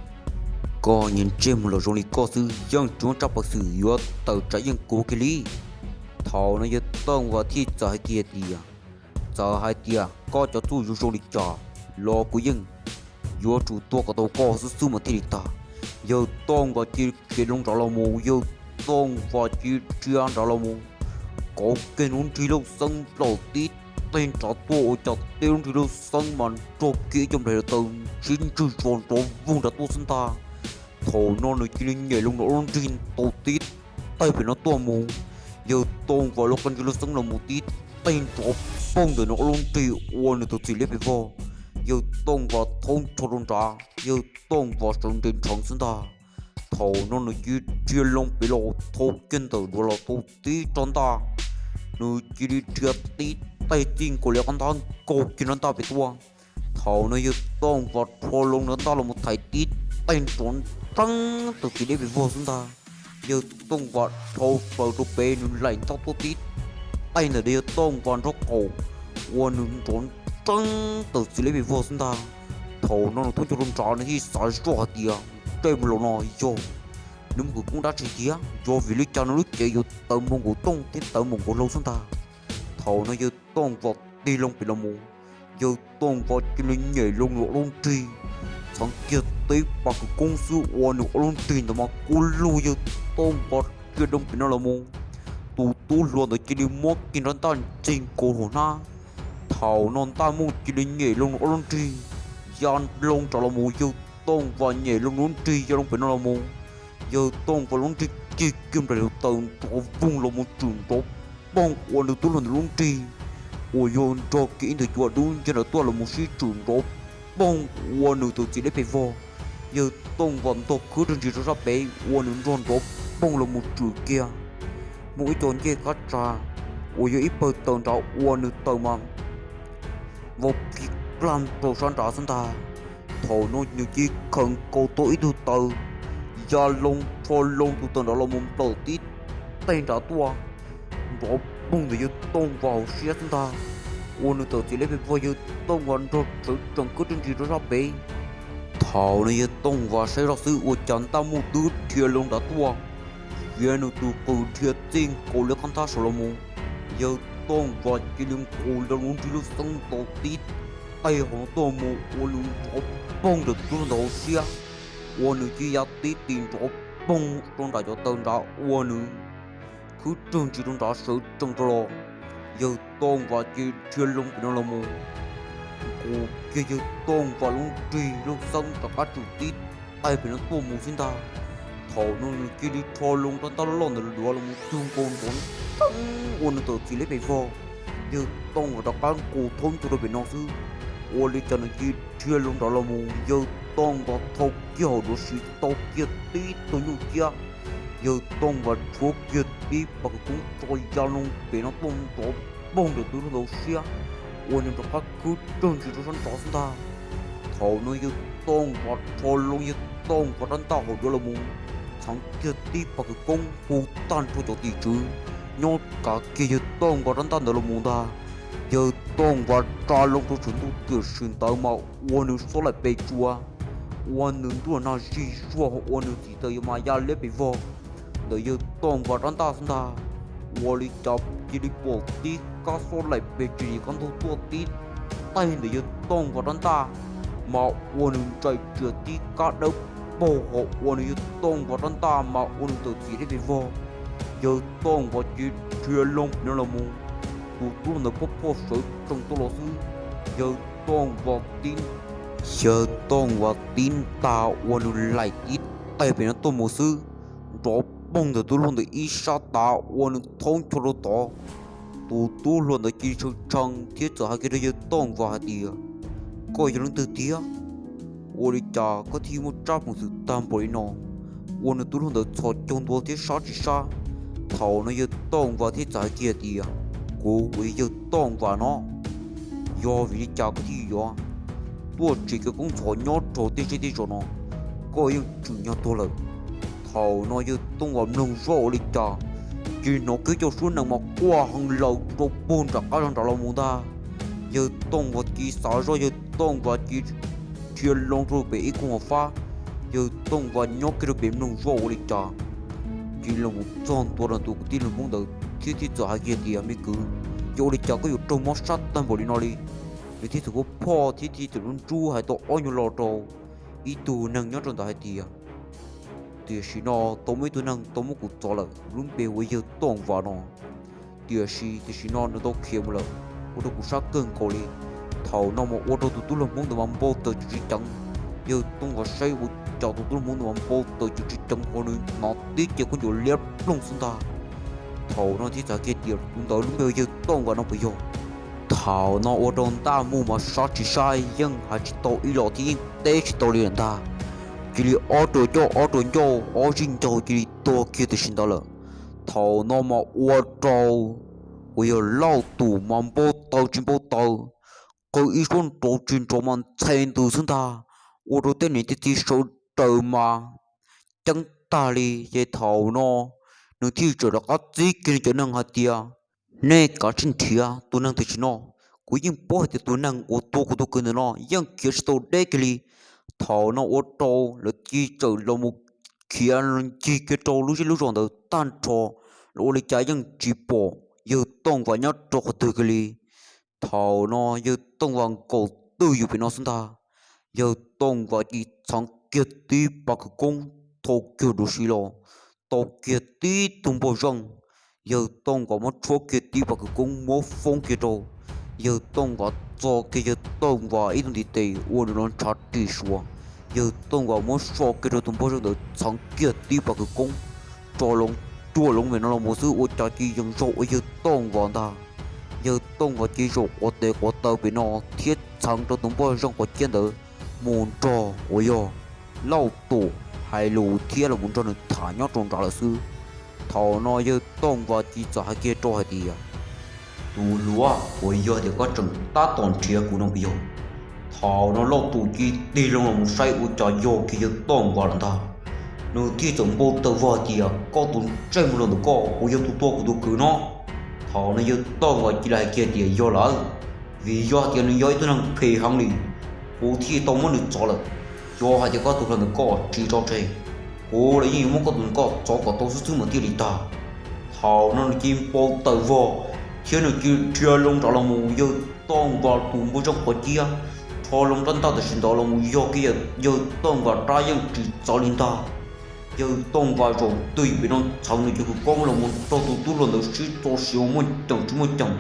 Koj niag ntsej muag laus zoo li koj xwb yeej tsis muaj tsab peev xwm yuav tawm tsam yeej kuv kiag li. Thaum no yawg Tooj Vas thiaj txawm hais kiag tias, txawm hais tias koj cov txuj zoo zoo li cas los kuv yeej yuav tsum tua kom tau koj xwb xwb mas thiaj li tag. Yawg Tooj Vas cia li khiav loo nrad los mus, yawg Tooj Vas cia li dhia nrad los mus, kauv kiag lub nrig lauj xeeb nplaum tib teg nrad tuaj ua cas tej lub nrig lauj xeeb mas nrog kiag ib co nplaim hluav taws ntsib ntswg zos nrov voog nrad tuaj xwb ntag. Thaum no nws cia li nyem loo nrad lub nrig ntaus tib teg pem no tuaj mus, yawg Tooj Vas lub qab nrig lauj xeeb los mus tib teg nrov poog ntawm nws ob lub nrig ua nws tus txim liab pes vog. Yawg Tooj Vas thaub ncho rau nrad, Yawg Tooj Vas sawv nres nrheev xwb ntag. Thaum no nws cia li dhia loo pem los thau kiag ntawm duav los tau tib rab ntaj, nws cia li dhia tib teg txij nkaus li qab ntab nkaug kiag rab ntaj pem tuaj. Thaum no Yawg Tooj Vas rho loo rab ntaj los mus thaiv tib teg nrov nreeb tawm txiv liab pes vog xwb ntag. Yawg Tooj Vas dhau plaws rau pem, nws laim ntaj tuaj tib teg ntawm Yawg Tooj Vas nraub qaum, ua nws nrov nreeb tawm txiv liab pes vog xwb ntag. Thaum no nws thaub ncho rau nrad, nws thiaj xav zoj hais tias, tej mus los no yog nws muaj khawv koob dab tsi tiag, yog vim li cas nws lub cev yuav tawv npaum nkaus tooj thiab tawv npaum nkaus hlau xwb ntag. Thaum no Yawg Tooj Vas tig loo pem los mus, Yawg Tooj Vas cia li nyem loo nws ob lub nrig, txheev kiag tib pas khawv koob xwb ua nws ob lub nrig ntawd mas kub lug. Yawg Tooj Vas dhia loo pem no los mus, tus tub hluas ntawd cia li muab kiag rab ntaj ntxig nkaus hauv hnab. Thaum no ntaj muj cia li nyem loo nws ob lub nrig, ya loo nrad los mus. Yawg Tooj Vas nyem loo nws lub nrig ya loo pem no los mus, Yawg Tooj Vas lub nrig cig kiag nplaim hluav taws nrov voog los mus tshwm nrov poog ua nws tub hluas ntawd lub nrig uas yog nrog kiag ib nthwv cua dub nciab ntawd tuaj los mus sib tshwm nrov poog ua nws tawm txiv liab pes vog. Yawg Tooj Vas ntog khwb rwg ntsis rau sab pem ua nws nrog nrov poog los mus tshwm kiag. Muaj ib co ncej qab tsa uas yog ib pawg taws nrad ua nws taws mas vau kig plag rau sab nrad xwb ntag. Thaum no nws cia li khaws nkaus tau ib tug taws, ya loo rho loo tus taws nrad los mus nplawm tib teg nrad tuaj, nrov poog ntawm Yawg Tooj Vas hauv siab xwb ntag, ua nws tawm txiv liab pes vog. Yawg Tooj Vas nrog sawv tsees khwb rwg ntsis rau sab pem. Thaum no Yawg Tooj Vas saib zoj xwb ua cas ntaj muj twb dhia loo nrad tuaj, fiav nws tus qws dhia txij nkaus li qab ntab saud los mus. Yawg Tooj Vas cia li nqus loo lub nrig lub xeeb ntaus tib teg hauv no tuaj mus ua nws nrov poog rau tus tub hluas ntawd hauv siab, ua nws cia li ya tib tis nrov poog rau nram cov taws nrad ua nws khwb rwg ntsis rau nrad sawv tsees rau los. Yawg Tooj Vas cia li dhia loo pem no los mus, nqus kiag Yawg Tooj Vas lub nrig lub xeeb rov qab tsum tib teg pem no tuaj mus xwb ntag. Thaum no nws cia li rho loo rab ntaj loj loj ntawd duav los mus tug nkaus nrov nreeb ua nws tawm txiv liab pes vog. Yawg Tooj Vas rov qab nqus thaub ncho rau pem no xwb, ua li cas nws cia li dhia loo nrad los mus. Yawg Tooj Vas thau kiag hauv duav siv tau kiag tib tug nyuj ciab. Yawg Tooj Vas tshuab kiag tib pas khawv koob tso ya loo pem no tuaj nrov poog rau tus tub hluas ntawd hauv siab, ua nws rov qab khwb rwg ntsis rau sab nrad xwb ntag. Thaum no Yawg Tooj Vas rho loo Yawg Tooj Vas rab ntaj hauv duav los mus, txheev kiag tib pas khawv koob hu tag nrho cov tim tswv nyob kav kiag Yawg Tooj Vas rab ntaj ntawd los mus ntag. Yawg Tooj Vas tsa loo rau saum ntuj tiam sim ntawd mas ua nws xob laim pes tsua, ua nws ntuj nag zig zuag, ua nws txiv taws yuav mas ya liab pes vog ntawm Yawg Tooj Vas rab ntaj xwb ntag. Ua li cas cia li pom tib kab xob laim pes tsis yim kab ntug tuaj tib teg ntawm Yawg Tooj Vas rab ntaj, mas ua nws ntsais riam tib kab dawb paug hos ua nws Yawg Tooj Vas rab ntaj mas ua nws tawm txiv liab pes vog. Yawg Tooj Vas cia li dhia loo pem no los mus, tus tub hluas ntawd phoj phoj sawv tsees tuaj los xwb. Yawg Tooj Vas tib, Yawg Tooj Vas tib ntaj ua nws laim tib teg pem no tuaj mus xwb, nrov poog ntawm tus tub hluas ntawd ib sab tav ua nws thaub ncho rau tod. Tus tub hluas ntawd cia li tshee tshee thiab txawm hais kiag rau Yawg Tooj Vas hais tias, koj yog leej twg tiag? Ua li cas koj thiaj muaj tsab peev xwm tag npaum li no? Ua nws tub hluas ntawd txhos caug ntua thiab sab tsis sab. Thaum no Yawg Tooj Vas thiaj txawm hais kiag tias, kuv uas yog Yawg Tooj Vas no, yog vim li cas koj thiaj yuav tuaj tsim kev koob ntxhov nyob rau tej zej tej zos no? Koj yeej tsim nyog tuag lawm. Thaum no Yawg Tooj Vas mloog zoj ua li cas, cia li hnov kiag cov suab nees mas quaj heev laws rau puag nram qab zog nrad los mus ntag. Yawg Tooj Vas cia li xav zoj, Yawg Tooj Vas cia li dhia loo rau pem ib koog hav fab. Yawg Tooj Vas nyob kiag rau pem mloog zoj ua li cas, cia li los mus txog ntua rau tus kwv tij hluas Hmoob ntawd thiab thiaj txawm hais kiag tias, me kwv, yog ua li cas koj yuav raug mob sab tag npaum li no li? Nws thiaj txawm phoj phoj thiab thiaj txawm nrub nrub hais tau ob nyuag lo rau ib tug neeg nyob rau ntawd hais tias, tiam sim no tau muaj ib tug neeg tau muab kuv txov lawm, lub npe hu ua Yawg Tooj Vas no. Tiam sis tam sim no nws tau khiav mus lawm, ua rau kuv sab kawg nkaus li. Thaum no mas ua rau tus tub hluas Hmoob ntawd mas npau taws tsis tsis ceev. Yawg Tooj Vas saib ua cas tus tub hluas Hmoob ntawd mas npau taws tsis tsis ceev, ho nws hnov tib ce khaub ncaws liab ploog xwb ntag. Thaum no thiaj txawm hais kiag tias, tus ntawd lub npe hu Yawg Tooj Vas no puas yog? Thaum no ua rau Ntaj Muj mas sab tsis sab yeej hais tsis tau ib los thiab yeej teb tsis tau li lawm ntag. Cia li ob rau coj ob rau ncauj ob zig ncaug cia li tuag kiag tam sim ntawd lawm. Thaum no mas ua rau uas yog Lauj Tus mas npau taws tsis npau taws, qw ib suab nrov tsis nrov mas ntxhe ntws xwb ntag, ua rau tej niam tej txiv sawv daws mas ceeb tag li. Ces thaum no nws thiaj txawm rov qab txib kiag nws cov neeg hais tias, nej kav tsij nrhiav tus neeg tam sim no. Kuv yeej paub hais tias tus neeg uas tua kuv tus kwv ntawm no yeej khiav tsis tau deb kiag li. Thaum no ua rau lawv cia li txawm los mus khiav ncig kiag rau lub zej lub zos ntawd tag nrho, los ua li cas yeej tsis pom yawg Tooj Vas nyob rau qhov twg kiag li. Thaum no yawg Tooj Vas nkaum twj ywm pem no xwb ntag, yawg Tooj Vas cia li txheev kiag tib pas khawv koob thau kiag dua si los tau kiag tib tug npog zeej. Yawg Tooj Vas muab tshuab kiag tib pas khawv koob muab foob kiag rau. Yawg Tooj Vas txo kiag yawg Tooj Vas ib tug ntiv tes ua nws los ntshav ris suav. Yawg Tooj Vas muab so kiag rau tus npog zeej ntawd txheev kiag tib pas khawv koob tso loo, cuag loo pem no los mus xwb ua cas cia li yees zaug ua yawg Tooj Vas ntag. Yawg Tooj Vas cia li zaum quav tes quav taw pem no thiab txheev rau tus npog zeej quav ciab ntawd mus nrog uas yog Lauj Tus hais lus thiab los mus nrog nws tham nyob rau nrad lawm xwb. Thaum no yawg Tooj Vas cia li txawm hais kiag rau hais tias, tus hluas, puas yog tias koj tseem tab tom nrhiav kuv no puas yog? Thaum no Lauj Tus cia li tig loo los mus saib ua cas yog kiag yawg Tooj Vas lawm ntag. Nws thiaj txawm npau taws vog hais tias, koj tus ntsej muag hluas ntawm koj puas yog tus tua kuv tus kwv no? Thaum no yawg Tooj Vas cia li hais kiag tias yog lawm, vim yog hais tias nws yog ib tug neeg phem heev li, kuv thiaj tau muab nws txov lawm. Yog hais tias koj tus hluas ntawm koj tsis tso tseg, kuv los yeej yuav muab koj tus ntawm koj txov kom tau xwb xwb mas thiaj li tag. Thaum no nws cia li npau taws vog thiab nws cia li dhia loo nrad los mus yawg Tooj Vas tus npog zeej quav ciab, rho loo rab ntaj tam sim ntawd los mus yog kiag yawg Tooj Vas rab yeej tsis txawv li ntag. Yawg Tooj Vas zaum twj ywm pem no txheev nws cov khawv koob los mus nrog tus tub hluas ntawd sib txo siav uas muaj ceem tsis muaj ceem.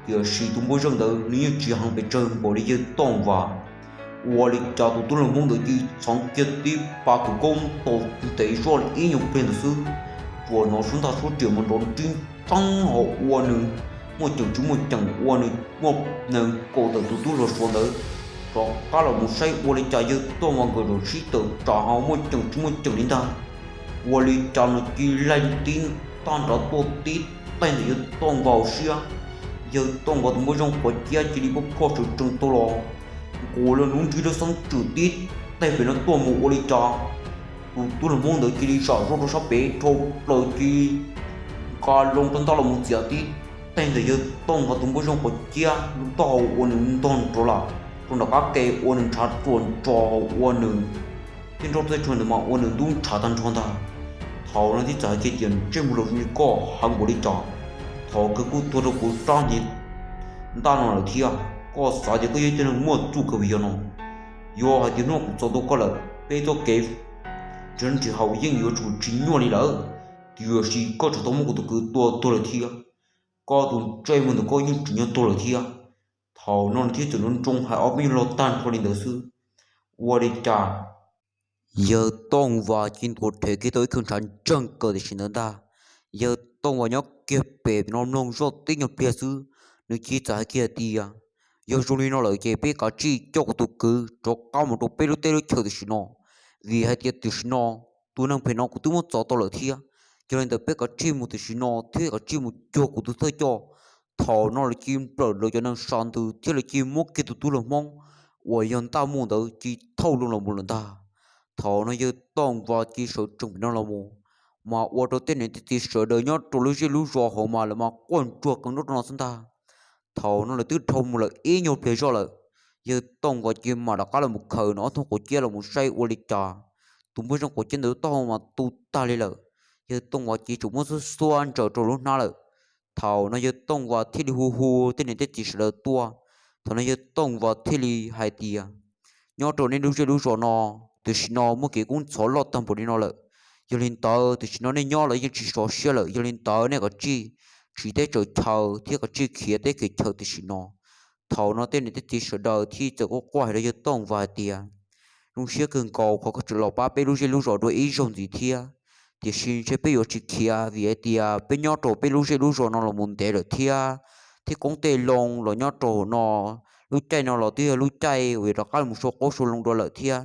Tiam sis tus npog zeej ntawd nws yeej tsis heev pes tsawg npaum li yawg Tooj Vas. Ua li cas tus tub hluas Hmoob ntawd cia li txheev kiag tib pas khawv koob tau ntev zoj li ib nyuag pliag ntawd xwb, tsuas hnov suab ntaj suab riam mas nrov nrib nreeb ho ua nws muaj ceem tsis muaj ceem, ua nws muaj nees kaum tawm tus tub hluas Suav ntawd rov qab los mus saib ua li cas yawg Tooj Vas nkawd zaum sib tawm tsam ho muaj ceem tsis muaj ceem li ntag. Ua li cas nws cia li laig tib tag nrad tuaj tib teg ntawm yawg Tooj Vas hauv siab. Yawg Tooj Vas tus npog zeej quav ciab cia li pab phoj tsaws tsees tau los nqus lub nrig lub xeeb tswm tib teg pem no tuaj mus ua li cas tus tub hluas Hmoob ntawd cia li zam zoj rau sab pem dhau plaws cia li nqa loo rab ntaj los mus txiav tib teg ntawm yawg Tooj Vas tus npog zeej quav ciab lub taub hau ua nws ntog nrov lawm rau nram qab ke ua nws ntshav ruam ntsos ua nws tej nroj tej tshuaj ntawd mas ua nws ntub ntshav tag nrho ntag. Thaum no thiaj txawm hais kiag tias, ntsej muag hluas zoo li koj heev npaum li cas, thaum kawg kuj tuag rau kuv rab niag ntaj no lawm thiab. Koj xav tias koj yog ib tug neeg muaj txuj kawg vim yog no, yog hais tias hnub no kuv txov tau koj lawm, peb txoj kev nrhiav noj nrhiav haus yeej yuav tsum tsis nyuaj li lawm. Tiam sis koj tseem tau muab kuv tus kwv tua tuag lawm thiab, koj tus ntsej muag ntawm koj yeej tseem nyob tuag lawm thiab. Thaum no nws thiaj txawm nroo nroo hais ob peb nyuag lo tag nrho li ntawd xwb. Ua li cas yawg Tooj Vas cia li ntuas rhem kiag tau ib khawv ntshav ntseeg kawg tam sim ntawd ntag. Yawg Tooj Vas nyob kiag pem no mloog zoj tib nyuag pliag xwb, nws cia li txawm hais kiag tias, yog zoo li no lawm ces peb kav tsij coj kuv tus kwv rov qab mus rau peb lub teb lub chaws tam sim no, vim hais tias tam sim no tus neeg phem no kuv twb muab txov tau lawm thiab. Yog li ntawd peb kav tsij mus tam sim no thiab kav tsij mus cuag kuv tus thawj coj. Thaum no lawv cia li nplawm lawv cov nees sa ntws thiab lawv cia li muab kiag tus tub hluas Hmoob uas yog Ntaj Muj ntawd cia li thauj loo los mus lawm ntag. Thaum no yawg Tooj Vas cia li sawv tsees pem no los mus, mas ua rau tej niam tej txiv sawv daws nyob rau lub zej lub zos hauv mas lawv mas quaj ntsuag qees nruab rau no xwb ntag. Thaum no lawv twb dhau mus lawm ib nyuag pliag zoj lawm, yawg Tooj Vas cia li mam rov qab los mus khaws nws ob tug quav ciab los mus saib ua li cas tus npog zeej quav ciab ntawd taub hau mas tu tag li lawm. Yawg Tooj Vas cia li tseem muab xuab xuab ntsaws rau lub hnab lawm. Thaum no yawg Tooj Vas thiaj li hu hu tej niam tej txiv sawv daws tuaj. Thaum no yawg Tooj Vas thiaj li hais tias, nyob rau nej lub zej lub zos no, tam sim no muaj kev kub ntxhov loj tag npaum li no lawm. Yog li ntawd tam sim no nej nyob los yeej tsis sov siab lawm, yog li ntawd nej kav tsij tsiv teb tsaws chaw thiab kav tsij khiav teb khiav chaw tam sim no. Thaum no tej niam tej txiv sawv daws thiaj txawm quaj quaj hais rau yawg Tooj Vas hais tias, zoo siab kawg nkaus qhov koj tseem los pab peb lub zej lub zos dua ib zaug ntxiv thiab, tiam sis ntshe peb yuav tsis khiav vim hais tias peb nyob rau peb lub zej lub zos no los mus ntev lawm thiab. thiab qoob tej loo los nyob rau hauv no. Lub caij no los twb yog lub caij uas yuav rov qab mus sau qoob sau loo dua lawm thiab.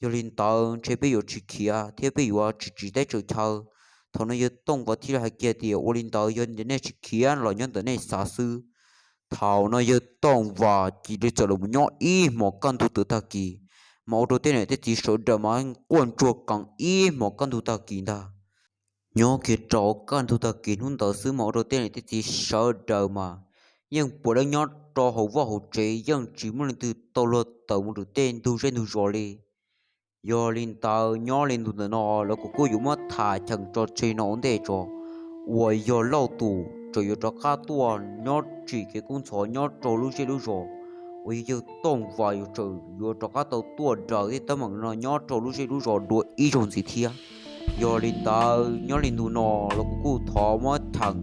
Yog li ntawd ntshe peb yuav tsis khiav thiab peb yuav tsis tsiv teb tsaws chaw. Thaum no yawg Tooj Vas thiaj li hais kiag tias, Ua li ntawd yog nej tsis khiav los nyob ntawm nej xav xwb. Thaum no yawg Tooj Vas cia li txawm los nyob ib hmos kaj ntug tawm tag kis, mas ua rau tej niam tej txiv sawv daws mas quaj ntsuag keev ib hmos kaj ntug tag kis ntag. Nyob kiag rau kaj ntug tag kis hnub ntawd xwb mas ua rau tej niam tej txiv sawv daws mas yeej puav leej nyob rau hauv vaj hauv tsev, yeej tsis muaj leej twg tau luag tawm mus rau tej ntug zej ntug zos li. Yog li ntawd nyob li ntu ntawm no los kuv kuj yuav muab tham cheem tso tseg no ua ntej tso. Uas yog Lauj Tus tseem yuav rov qab tuaj nyob tsim kev kub ntxhov nyob rau lub zej lub zos, uas yog yawg Tooj Vas yuav tseem yuav rov qab tau tuaj daws tej teeb meem no nyob rau lub zej lub zos dua ib zaug ntxiv thiab. Yog li ntawd nyob li ntu no los kuv kuj thov muab tham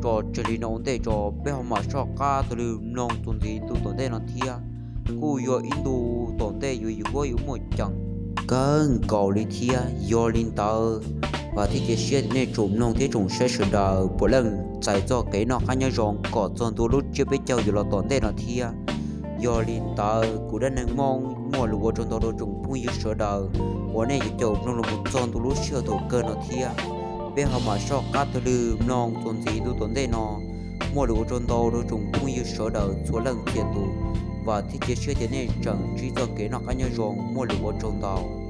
tso tseg li no ua ntej tso, peb ho mam soj qab taug lw mloog txuas ntxiv ntu tom ntej no thiab. Kuj yog ib ntu tom ntej yuav yim huab yuav muaj ceem kawg nkaus li thiab. Yog li ntawd vam thiab cia siab tias nej tsoom mloog thiab tsoom saib sawv daws puav leej txais txoj kev noj qab nyob zoo kom txog ntua lub tsiab peb caug yuav los tom ntej no thiab. Yog li ntawd kuv Dab Neeg Hmoob muaj lus ua tsaug ntau rau tsoom phooj ywg sawv daws uas nej yuav caum mloog los mus txog ntua lub sij hawm thaum kawg no thiab. Peb ho mam soj qab taug lw mloog txuas ntxiv ntu tom ntej no. Muaj lus ua tsaug ntau rau tsoom phooj ywg sawv daws txhua leej txhia tus. Vam thiab cia siab tias nej tseem ntsib txoj kev noj qab nyob zoo, muaj lus ua tsaug ntau.